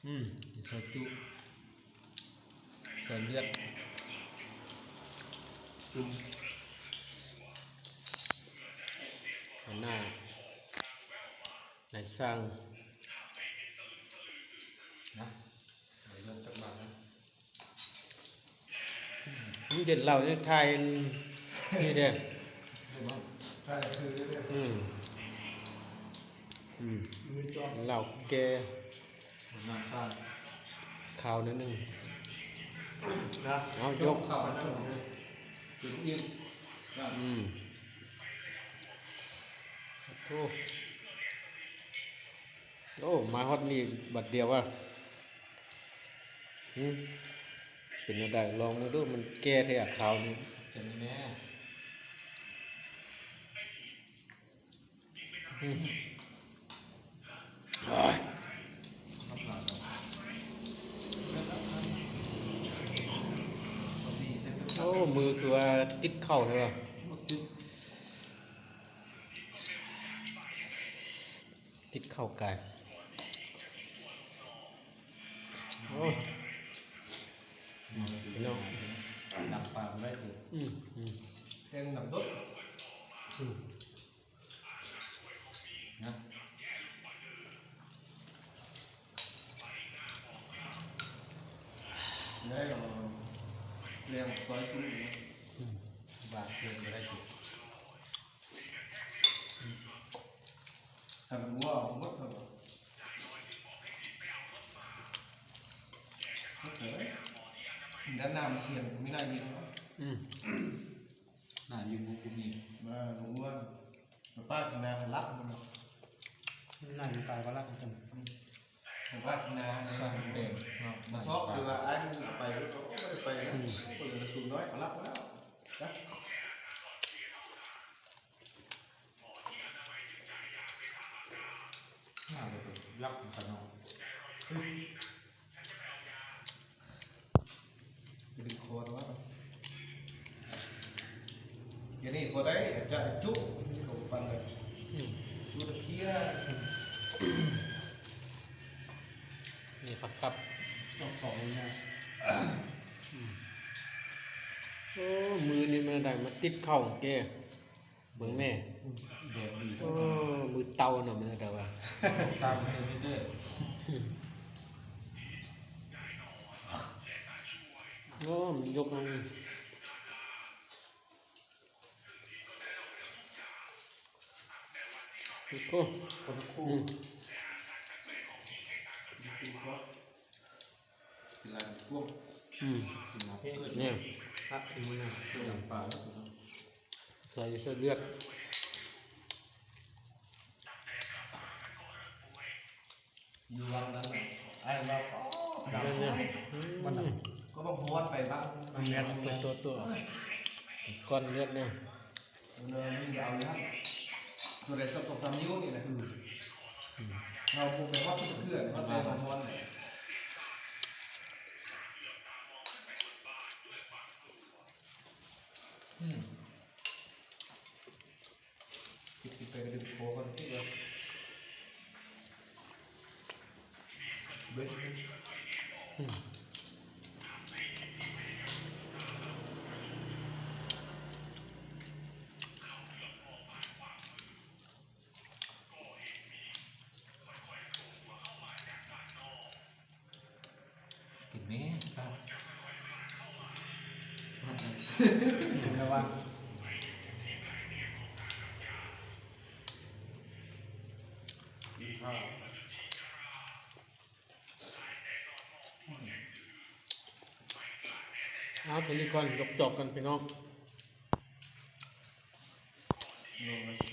ອືມ ກິນຊອຍຈຸ ຊອຍເລືອດ ຈຸ່ມ ອັນໜ້າ ນາຍຊ່າງນະ. ມັນເຢັນເຫຼົ້ານີ້ຖ່າຍນີ້ເດ້ ຖ່າຍຄືເດ້ ອືມ ອືມ ເຫຼົ້າແກ່ ໜ້າຊາ ຂາວໜ້ອຍໜຶ່ງນະ ເອົາ ຍົກ ເຂົ້າໄປນັ້ນເດີ ກິນອີກນະ ອືມ ໂອ້ ໂອ້ ມາຮອດນີ້ບັດດຽວວ່າ ຫື ເປັນແນວໃດ? ລອງເບິ່ງດູ ມັນແກ່ແທ້ ຂາວນີ້ ເປັນແນ່ ຫື ໂອ້ ມືຄືວ່າຕິດເຂົ້າແທ້ວ່າ. ຕິດເຂົ້າກາຍ ໂອ້ຍ ພີ່ນ້ອງ ດັງປາກໄດ້ ອືມ ອືມ ແຮງດັງດົດ ອືມ ນະ ໄດ້ລະ ແລ້ວຊອຍຊຸນ ອືມ ບາດເພິ່ນບໍ່ໄດ້ ຄັນງົວໝົດແລ້ວ ໝົດເລີຍ ດ້ານໜ້າມັນສຽນ ມີໜ້າຍິງເນາະ ອືມ ໜ້າຢູ່ບໍ່ມີ ມາງົວ ປາດໜ້າລັກມັນເນາະ ໜ້າຢູ່ກາຍບໍ່ລັກຈັງ ອືມ ປາດໜ້າ ສ້າງແບບເນາະ ມາຊອກ ຄືວ່າອ້າຍມັນເອົາໄປ ເຂົາກໍບໍ່ໄດ້ໄປນະ ອືມ ເພິ່ນກະສູນນ້ອຍ ເຂົາລັກແລ້ວ ໜ້າຈະເປັນຍັກຂອງຂ້ານ້ອຍ ດຶງຄໍຕົວ ດຽວນີ້ບໍ່ໄດ້ ຈະຈຸ ນີ້ກໍບໍ່ປານໃດ ອືມ ຈຸຕະເຄຍ ນີ້ຜັກກັບ ຕ້ອງສອງນີ້ນະ ອືມ ໂອ້ ມືນີ້ມັນໄດ້ມາຕິດເຂົ້າແກ ເບິ່ງແມ່ ແບບດີ ໂອ້ ມືເຕົ່າເນາະ ແມ່ນແຕ່ວ່າ ຕາມໃຫ້ມີເດີ ໂອ້ ມັນຍົກມາ ໂອ້ ຄົນລະຄູ່ ອືມ ກິນຫຼາຍກວ່າ ອືມ ກິນຫຼາຍເກີນ ນີ້ ພັກກິນມື້ໜຶ່ງ ເຄື່ອງປາແລ້ວ ໃສ່ ໃສ່ເລືອດ ຢູ່ວັດນັ້ນນະ ອ້າຍວ່າ ໂອ້ ດຳ ແມ່ນແລ້ວ ອືມ ວັດນັ້ນ ກໍບັກຮອດໄປບັກ ແມ່ນ ຕົວ ຕົວ ຕົວ ກ້ອນເລືອດນີ້ ເອີ ມັນເອົາຢູ່ຫັ້ນ ຕົວໃດສອງສາມນິ້ວນີ້ແຫຼະ ອືມ ອືມ ເຮົາບໍ່ໄປຮອດເທື່ອ ຮອດແຕ່ຮອດ ອືມ ຄິດ ຄິດໄປກໍດຶງຄໍກ່ອນ ຄິດວ່າ ເບິ່ງ ອືມ ກິນແມ່ຊະ ແມ່ນແລ້ວວ່າ ກິນຂ້າວ ເອົາ ໂທນີ້ກ່ອນ ຍົກຈອກກັນ ພີ່ນ້ອງ ລົງມາ